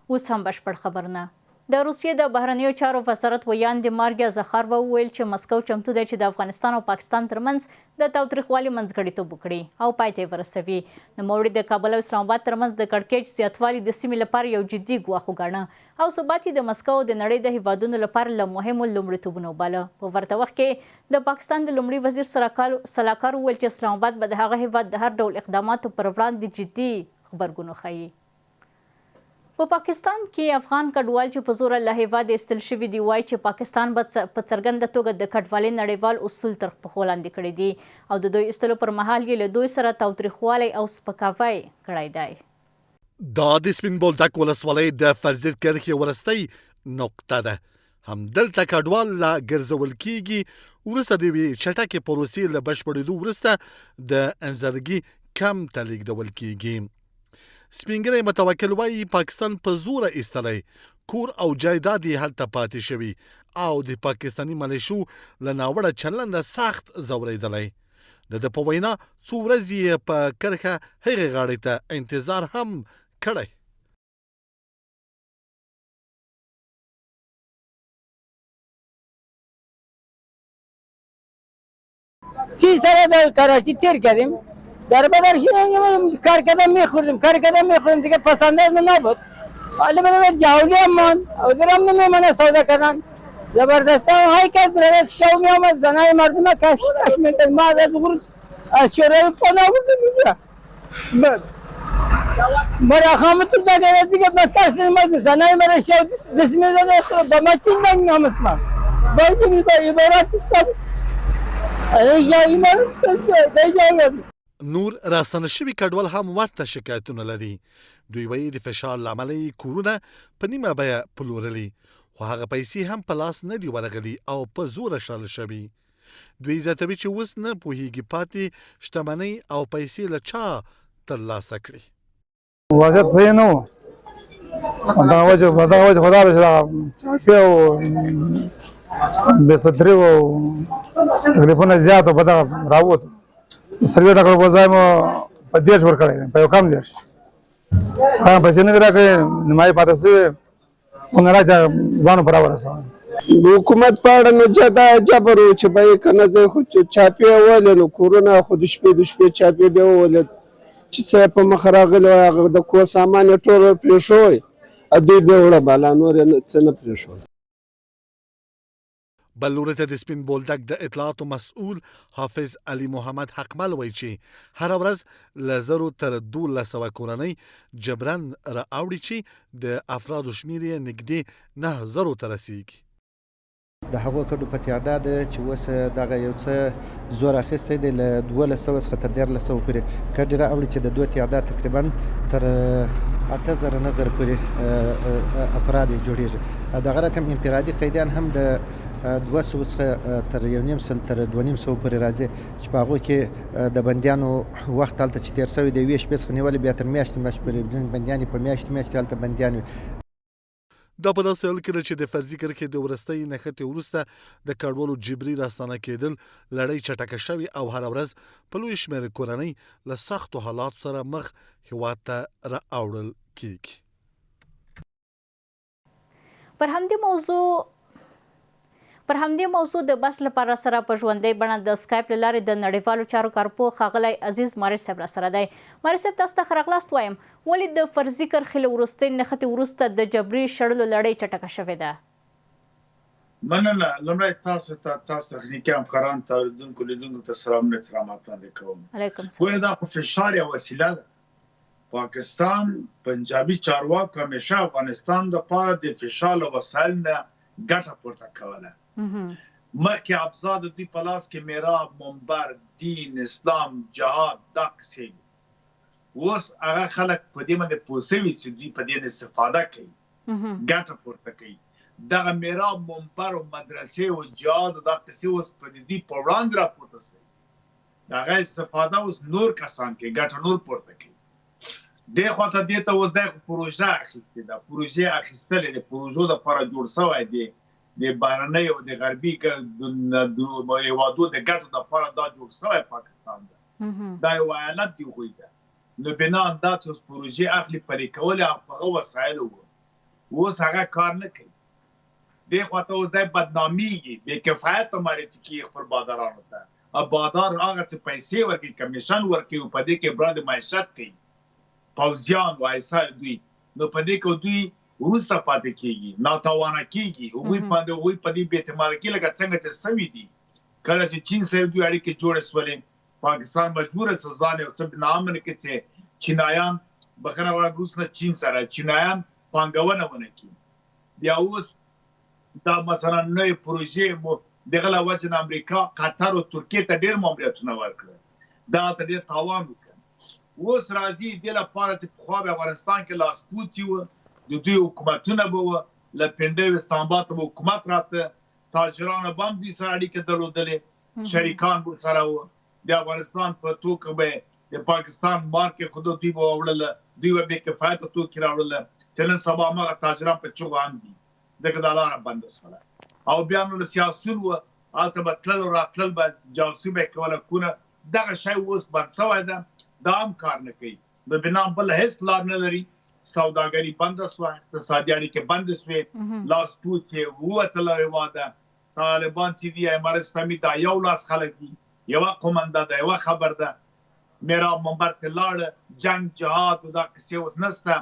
اوس هم بشپړ خبرونه. د روسیې د بهرنیو چارو وزارت ویاندې ماریا زخاروا وویل چې مسکو چمتو دی چې د افغانستان او پاکستان ترمنځ د تاوتریخوالي منځګړیتوب وکړي او پای ته یې ورسوي. نوموړي د کابل او اسلام اباد ترمنځ د کړکېچ زیاتوالی د سیمې لپاره یو جدي ګواښ وګاڼه او ثبات یې د مسکو او د نړۍ د هېوادونو لپاره له مهمو لومړیتوبونو وباله. په ورته وخت کې د پاکستان د لومړي وزیر سلاکار وویل چې اسلام اباد به د هغه هېواد د هر ډول اقداماتو پر وړاندې جدي غبرګون وښيي. په پاکستان کې افغان کډوال چې په زوره له هېواده ایستل شوي دي وايي چې پاکستان به په څرګنده توګه د کډوالۍ نړیوال اصول تر پښو لاندې کړي دي او د دوی ایستلو پر مهال یې له دوی سره تاوتریخوالی او سپکاوی کړی دی. دا د سپین بولدک ولسوالۍ د فرزیر کرښې وروستۍ نقطه ده. همدلته کډوال لا ګرځول کیږي. وروسته د یوې چټکې پروسې له بشپړېدو وروسته د انځرګي کمپ ته لیږدول کیږي. سپینږیری متوکل وايي، پاکستان په زوره ایستلی، کور او جایداد یې هلته پاتې شوي او د پاکستاني ملېشو له ناوړه چلنده سخت ځورېدلی. د ده په وینا، څو ورځې یې په کرښه هغې غاړې ته انتظار هم کړی. 30 سال در کراچی تیر کردیم، در بدر شدیم، کار کردم میخوردیم، کار کردم میخوردیم، دیگه پسنداز نبود. حالا برادر جاولی هم ماند او درم نمیمانه سودا کردن. زبردست های کرد برادر، شو می آمد زنای مردم کش کش میکرد. ما از غرس از شوروی پناه بردیم اینجا. مرا خامتون نکرد دیگه، به ترس نماز زنای مرا شو دست میزنه. به ما چین بنگ نامس ما باید با عبارت اسلام نور راستانه شوي کډوال هم ورته شکایتونه لري. دوی وایي د فشار له امله یې کورونه په نیمه بیه پلورلي، خو هغه پیسې هم په لاس نه دي ورغلي او په زوره شړل شوي. دوی زیاتوي چې اوس نه پوهېږي پاتې شتمنۍ او پیسې له چا ترلاسه کړي. وضعیت صحیح نه و، دا وجه خدا ده چې دا چاپی او بې ستري او تکلیفونه زیات په دغه راووتو. 40 لکه روپو ځای مو په 30 ورکړی، په یو کم 30. هغه پیسې نه دي راکړې، نیمایي پاتې شوې. ونه راځه ځان پر ورسوه. د حکومت په اړه نو دا جبر و چې به یې که نه ځای خو چاپې ولې نو کورونه خو د شپې چاپې بیا وولې چې څه یې په مخه راغلي وای، هغه د کور سامان یې ټول ورپرېښوی او دوی بیا وړه بالا، نور یې څه نه پرېښول. بل لوري ته د سپین بولدک د اطلاعاتو مسؤل حافظ علي محمد حقمل وایي چې هره ورځ له 1000 تر 1200 کورنۍ جبراً را اوړي چې د افرادو شمېر یې نږدې 9000 ته رسېږي. د هغو کډو په تعداد چې اوس دغه یو څه زور اخیستی دی، له 1200 څخه تر 1300 پورې کډې را اوړي چې د دوه تعداد تقریبا تر 8000 9000 پورې افراد یې جوړیږي. دغه رقم انفرادي قیدیان هم د 200 څخه تر 150 تر 250 پورې راځي چې په هغو کې د بندیانو وخت هلته چې تېر شوی د یوې شپې څخه نیولې بیا تر میاشتې میاشتې پورې، ځینې بندیان یې په میاشتې میاشتې هلته بندیان وي. دا په داسې حال کې ده چې د فرضي کرښې د وروستۍ نښتې وروسته د کډوالو جبري راستانه کېدل لړۍ چټکه شوې او هره ورځ په لوی شمېر کورنۍ له سختو حالاتو سره مخ هېواد ته را اوړل کېږي. پر همدې موضوع د بحث لپاره سره په ژوندۍ بڼه د سکایپ له لارې د نړیوالو چارو کارپوه ښاغلی عزیز ماري صاحب را سره دی. ماري صاحب، تاسو ته ښه راغلاست وایم. ولې د فرضي کرښې له وروستۍ نښتې وروسته د جبري شړلو لړۍ چټکه شوې ده؟ مننه. لومړی تاسو ته، تاسو تخنیکي همکاران ته، اورېدونکو، لیدونکو ته سلامونه احترامات وړاندې کوم. علیکم سلام. ګوره، دا خو فشار یو وسیله ده. پاکستان پنجابي چارواکو همیشه افغانستان د پاره د فشار له وسایل نه ګټه پورته کوله. مخکې ابزار د دوی په لاس کې محراب، منبر، دین، اسلام، جهاد، دا قصې وي. اوس هغه خلک په دې باندې پوه شوي چې دوی په دې استفاده کوي، ګټه پورته کوي. دغه محراب، منبر او مدرسې او جهاد، دا قصې اوس په دوی په وړاندې راپورته شوي. دغه استفاده اوس نور کسان کوي، ګټه نور پورته کوي. دې خواته دې ته اوس د پروژه اخیستې ده، پروژې اخیستلې د پروژو لپاره جوړ شوی دی. د بهرنیو، د غربي هیوادو د ګټو لپاره دا جوړ شوی پاکستان ده. دا یو ایالت دی غوی ده. نو بنا دا چې اوس پروژې اخلي، پلي کول هغه وسایل وو. اوس هغه کار نه کوي. دې خواته اوس دی بدنامیږي، بې کفایته معرفي کیږي خپل بادارانو ته، او بادار هغه چې پیسې ورکوي، کمیشن ورکوي، او په دې کې براد معیشت کوي، پوځیان او ایسای دوی، نو په دې کې دوی وروسته پاتې کیږي، ناتوانه کیږي، هغوی باندې هغوی په دې بې اعتماده کیږي، لکه څنګه چې سوي دي. کله چې چین سره دوی اړیکې جوړې سولې، پاکستان مجبور سو ځان یو څه ناامن کړي چې چینایان، بخښنه غواړم، روس نه چین سره چینایان پانګونه ونه کړي. بیا اوس دا مثلا نوې پروژې مو دغه له وجې نه امریکا قطر او ترکیې ته ډېر ماموریتونه ورکړل، دا ته ډېر تاوان وکړ. اوس راځي دې لپاره چې پخوا به افغانستان کې لاسپوڅي و، د دوی حکومتونه به و، له پنډۍ او اسلام آباد ته به حکومت راته، تاجرانو به هم دوی سره اړیکې درلودلې، شریکان به سره و، د افغانستان په توکو به د پاکستان مارک خود دوی به وړل، دوی به بې کفایته توکي راوړل، چې نن سبا هماغه تاجران په چغو هم دي، ځکه دا لاره بنده سوله. او بیا نو له سیاسیون و، هلته به تلل او راتلل به، جاسوسي به یې کوله، کونه دغه شی اوس بند سوی ده، دا هم کار نه کوي. نو بنا بل هیڅ لار نه لري، سوداګري بنده سوه، اقتصادي اړیکې بندې سوې، لاسپوڅي ووتل له هېواده. طالبان چې دي، امارت اسلامي دا یو لاس خلک دي، یوه قومنده ده، یوه خبر ده. میراب منبر ته لاړ، جنگ جهاد او دا قصې اوس نشته.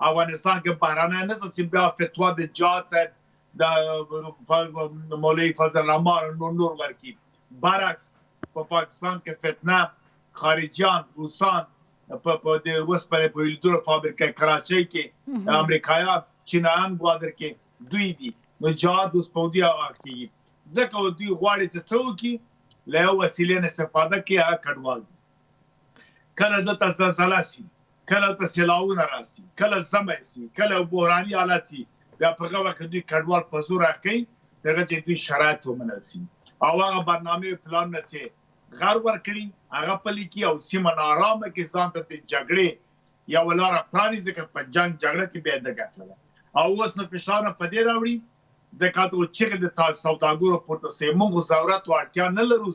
افغانستان کې بهرنی نشته چې بیا فتوا د جهاد صاحب د مولوي فضل الرحمن او نور نور ورکي. برعکس په پاکستان کې فتنه، خارجیان، روسان په د وسپنې په ویلدلو فابریکه کراچۍ کې، امریکایان، چینایان ګوادر کې دوی دي. نو جهاد اوس په دوی هغه کېږي، ځکه دوی غواړي چې څه وکړي، له یو وسیلې نه استفاده کوي، هغه کډوال دي. کله دلته زلزله سي، کله دلته سیلاوونه راسي، کله زمی سي، کله بحراني حالت سي، بیا په هغه وخت دوی کډوال په زور کوي، تر هغه چې دوی شرایط ومنل سي او هغه برنامې او پلانونه چې غر ورکړي هغه پلي کړي او سیمه ناارامه کړي، ځان ته د جګړې یوه لاره پرانیزي، ځکه په جنګ جګړه کې بیا د ګټه ده. او اوس نو فشارونه په دې راوړي، ځکه هلته اوس چیغې د سوداګرو پورته سوې، موږ خو ضرورت او اړتیا نه لرو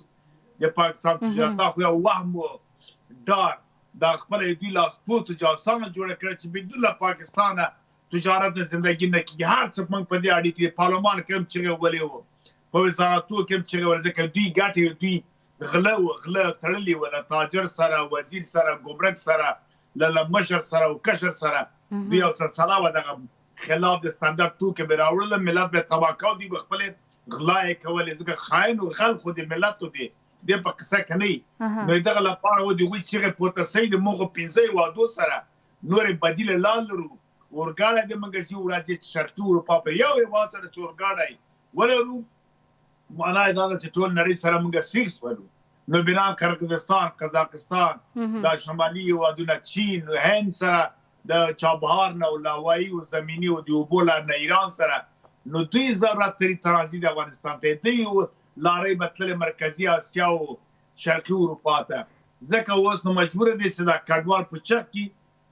د پاکستان تجارت، دا خو یو وهم و ډار، دا خپله یې دوی لاسپوڅو جاسوسانو جوړه کړې چې بدون له پاکستانه تجارت نه زندګي نه کېږي. هر څه موږ په دې اړیکې دي، پارلمان کې هم چیغې ولې و، په وزارتو کې هم چیغې ولې، ځکه دوی ګټې، دوی غله و، غله تړلي و له تاجر سره، وزیر سره، ګمرک سره، له مشر سره او کشر سره، دوی یو سلسله وه، دغه خلاف د ستندرد توکي به راوړل، ملت به تباه کاوه، دوی به خپلې غلا یې کولې، ځکه خاین او غل خو د ملت دی، دې په قصه کې نه. نو دغه لپاره و د هغوی چیغې پورته سوي دي. موږ خو 5 هېوادو سره نورې بدیلې لار لرو، اورګاډی د موږ ځي ورځي چې شرقي اروپا پر یو هېواد سره چې اورګاډی ولرو، معنا یې دا ده چې ټول نړۍ سره موږ سیخ سولو. نو بنا قرغیزستان، قزاقستان، دا شمالي هېوادونه، چین، هند سره د چابهار نه او لاوایي او زمیني او د اوبو لار نه ایران سره، نو دوی ضرورت لري ترانزیت افغانستان ته، دوی لارۍ به تللې مرکزي اسیا او شرقي اروپا ته. ځکه اوس نو مجبور دي چې دا کډوال په چک کي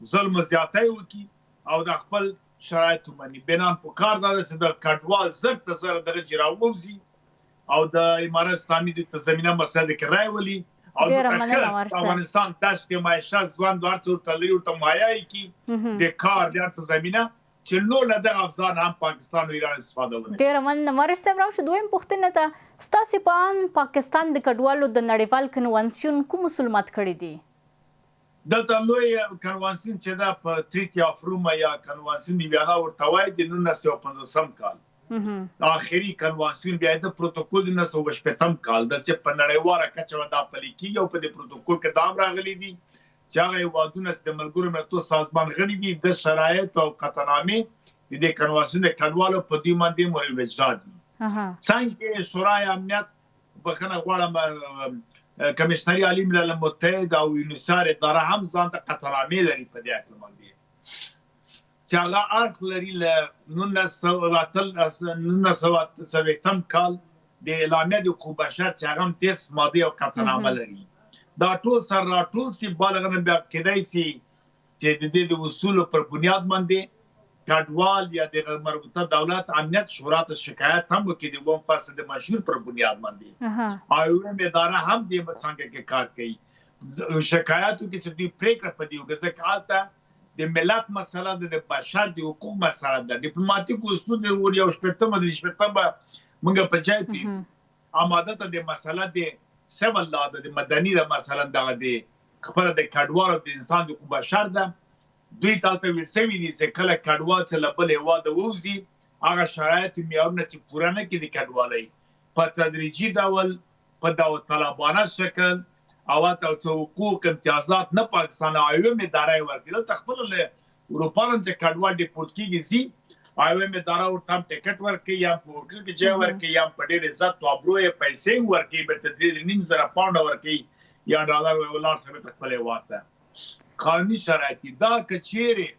ظلم او زیاتی وکړي او دا خپل شرایط ومني. بنان په کار دا ده چې د کډوال زر تر زره دغه چې راووځي او د امارت اسلامي د زمینه مساعده کې رای ولي او د افغانستان دشت معیشت ځوان د هر څه ورته لري، ورته مهیا یې کړي د کار د هر څه زمینه، چې نور له دغه افزار هم پاکستان او ایران استفاده ونه کړي. ډېره مننه مارش صاحب. راشو دویم پوښتنې ته، ستاسې په اند پاکستان د کډوالو د نړیوال کنوانسیون کوم اصول مات کړي دي؟ دلته لوی کنوانسیون چې ده په تریټي اف روما یا کنوانسیون د ویانا ورته وایي، د 1950 کال آخري کنوانسیون، بیا د پروتوکول د 1960 کال د چې په نړیواله کچه دا پلي کیږي. او په دې پروتوکول کې دا هم راغلي دي چې هغه هېوادونه چې د ملګرو ملتو سازمان غړي دي، د شرایط او قطعنامې د دې کنوانسیون د کډوالو په دوی باندې مورد اجرا دي. څنګه شورای امنیت، بخښنه غواړم، کمشنري عالي ملل متحد او یونیسار اداره هم ځان ته قطعنامې لري په دې هکله باندې چې هغه اړخ لري له 1948 کال د اعلامیه د حقوق بشر چې هغه هم 30 مادې او قطعنامه لري، دا ټول سره راټول سي، بالغ نه بیا کېدای سي چې د دې د اصولو پر بنیاد باندې کډوال یا د مربوطه دولت امنیت شورا ته شکایت هم وکړي د اووم فصل د منشور پر بنیاد باندې. او اووم اداره هم دې څانګه کې کار کوي، شکایت وکړي چې دوی پرېکړه په دې وکړي، ځکه هلته د د ملت مسله ده، د بشر د حقوق مسله ده. ډیپلوماټیک اصول د ور یو شپېتمه درې شپېتمه مونږ په جای پرېږدو، اما دلته د مسله د سیول لا ده، د مدني ده، مثلا دغه د خپله د کډوالو د انسان د حقوق بشر ده. دوی ته هلته ویل شوي دي چې کله کډوال چې له بل هېواده ووځي، هغه شرایط او معیارونه چې پوره نه کړي د کډوالۍ، په تدریجي ډول په داوطلبانه شکل او هلته څه حقوق امتیازات نه پاکستان او آی او ایم اداره یې ورکړي. دلته خپله له اروپا نه چې کډوال ډیپورټ کیږي ځي، آی او ایم اداره ورته هم ټیکټ ورکوي، یا هم په هوټل کې ځای ورکوي، یا هم په ډېر عزت او ابرو یې پیسې هم ورکوي، بیرته 3,500 پاونډه ورکوي یا ډالر، وایي ولاړ شه بیرته خپل هېواد ته. قانوني شرایط دي. دا که چیرې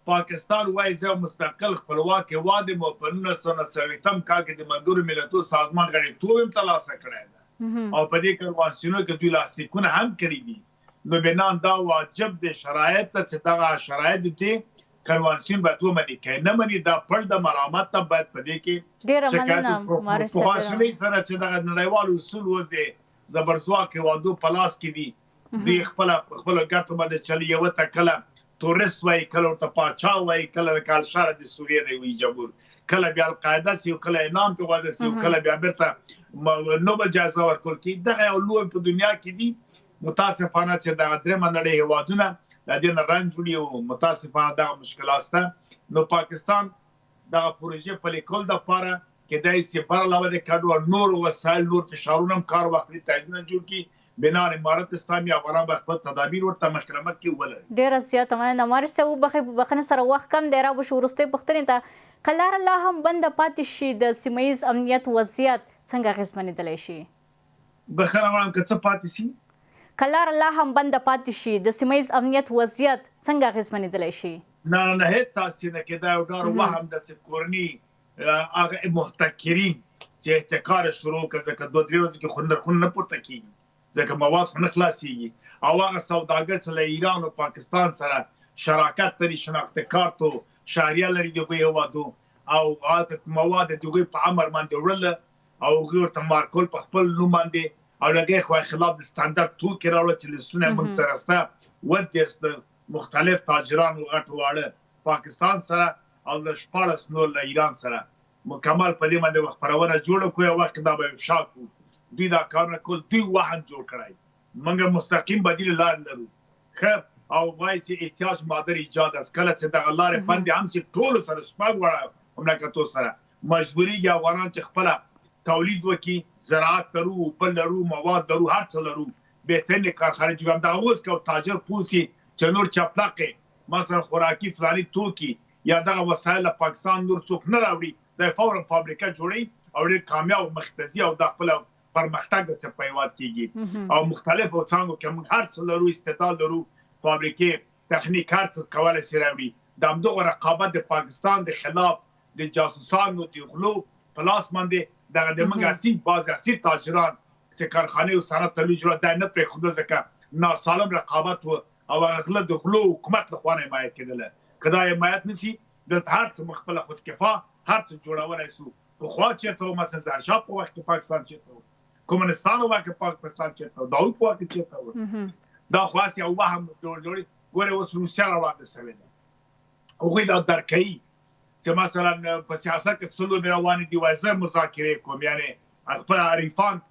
پاکستان وایي زه یو مستقل خپلواک هېواد یم او په 1949 کال کې د ملګرو ملتو سازمان غړیتوب هم ترلاسه کړی ده او په دې کنوانسیونو کې دوی لاسلیکونه هم کړي دي، نو بنان دا واجب دی شرایط ته چې دغه شرایط دې کنوانسیون باید ومني، که نه مني دا پړ د ملامت ته باید په دې کې ډیره شکایت مننه وکړو. مارش په صاحب. خواشینۍ سره چې دغه نړیوال اصول اوس د زبرځواک هېوادو په لاس کې دي، دوی خپله په خپلو ګټو باندې چلوي. یوه ته کله تورست وایي، کله ورته پاچا وایي، کله لکه الشاره د سوریې دی وایي جمهور، کله بیا القاعده سي، کله انعام په وضع سي، کله بیا بیرته نوبل جایزه ورکول کیږي. دغه یو لوی په دنیا کې دي. متاسفانه چې دغه درېمه نړۍ هېوادونه له دې نه رنج وړي او متاسفانه دغه مشکلات شته. نو پاکستان دغه پروژې پلي کول دپاره کېدای شي بر علاوه د کډو او نورو وسایل، نور فشارونه هم کار واخلي، تاییدونه جوړ کړي. بناً امارت اسلامي افغانان به خپل تدابیر ورته مخکې له مخکې ولري. ډېره زیاته مننه مارش صاحب، وبخښئ په بخښنې سره وخت کم دی، را به شو وروستۍ پوښتنې ته، که لاره لا هم بنده پاتې شي د سیمه ییز امنیت وضعیت څنګه اغېزمنېدلی شي؟ بخښنه غواړم که څه پاتې شي؟ که لاره لا هم بنده پاتې شي د سیمه ییز امنیت وضعیت څنګه اغېزمنېدلی شي؟ نه نه نه هېڅ تاثیر نه کوي، دا یو ډار وهم ده چې کورني هغه محتکرین چې احتکار یې شروع کړ، ځکه دوه درې ورځې کې خو نرخونه نه پورته کېږي، ځکه مواد خو نه خلاصېږي، او هغه سوداګر چې له ایران او پاکستان سره شراکت لري، شناخت کارت او شهریه لري د هغوی هېوادو، او هلته مواد د هغوی په امر باندې وړل او هغوی ورته مارکول په خپل نوم باندې، او له هغې خوا خلاف د ستندرد توکي راوړل چې لیستونه یې موږ سره شته، 37 مختلف تاجران و غټ واړه پاکستان سره او له 16 نور له ایران سره مکمل په دې باندې خپرونه جوړه کړو، یو وخت دا به افشا کړو. دوی دا کارونه کول، دوی وهم جوړ کړی، موږ مستقیم بدیل لارې لرو. ښه او وایي چې احتیاج مادر ایجاد است، کله چې دغه لارې بندې هم شي ټولو سره شپږ واړه مملکتو سره مجبوریږي افغانان چې خپله تولید وکړي. زراعت لرو، اوبه لرو، مواد لرو، هر څه لرو، بهترینې کارخانې جوړ. همدغه اوس که تاجر پوه شي چې نور چپلقې مثلا خوراکي فلاني توکي یا دغه وسایل له پاکستان نور څوک نه راوړي، دی فورا فابریکه جوړوي او ډېر کامیاب مخ ته ځي او دا خپله پرمختګ د څه په هېواد کېږي. او مختلفو څانګو کې موږ هر څه لرو، استعداد لرو، فابریکې، تخنیک، هر څه کولای شي راوړي. د همدغو رقابت د پاکستان د خلاف د جاسوسانو د غلو په لاس باندې دغه د موږ اصلي بعضې اصلي تاجران چې کارخانې او صنعت تولید جوړه دا نه پرېښودل، ځکه ناسالم رقابت و او هغه غله د غلو حکومت له خوا نه حمایت کېدله. که دا حمایت نه شي دلته هر څه موږ خپله خودکفا هر څه جوړولای شو. پخوا چېرته و، مثلا ظاهرشاه په وخت کې پاکستان چېرته و، کمونستانو وخت کې پاکستان چېرته و، داود په وخت کې چېرته و. دا خو هسې یو وهم جوړ جوړي. ګورې اوس روسیه را وړاندې شوې ده، هغوی دا درک کوي چې مثلا په سیاست کې څه لوبې روانې دي، وایي زه مذاکرې کوم، یعنې خپل حریفان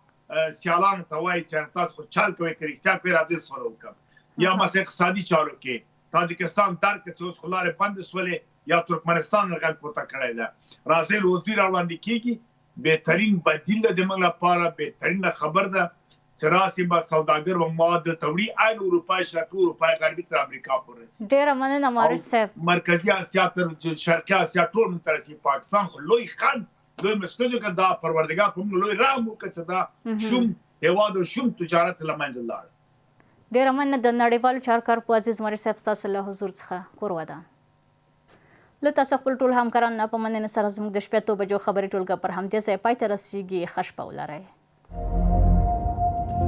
سیالانو ته وایي چې تاسو خو چل کوئ، که رښتیا کوئ راځئ سوله وکړم. یا مثلا اقتصادي چارو کې تاجکستان درک کړ چې اوس خو لارې بندې سولې، یا ترکمنستان غږ پورته کړی ده، راځئ اوس دوی را وړاندې کېږي. بهترین بدیل ده د موږ لپاره، بهترینه خبر ده چې راسي به سوداګر به مواد دلته وړي، عین اروپای شرقي، اروپای غربي تر امریکا پورې رسي. ډیره مننه مارش صاحب. مرکزي اسیا تر شرقي اسیا ټول موږ ته رسي. پاکستان خو لوی خنډ، لوی مشکل جوړ کړ، دا پروردګار په موږ لوی رحم وکړ چې دا شوم هیواد او شوم تجارت له منځه لاړ. ډیره مننه د نړیوالو چارو کارپوه عزیز مارش صاحب، ستاسو له حضور څخه کور ودان. له تاسو خپل ټول همکارانو نه په مننې سره زموږ د شپېتو بجو خبري ټولګه پر همدې ځای پای ته رسیږي. ښه شپه ولرئ.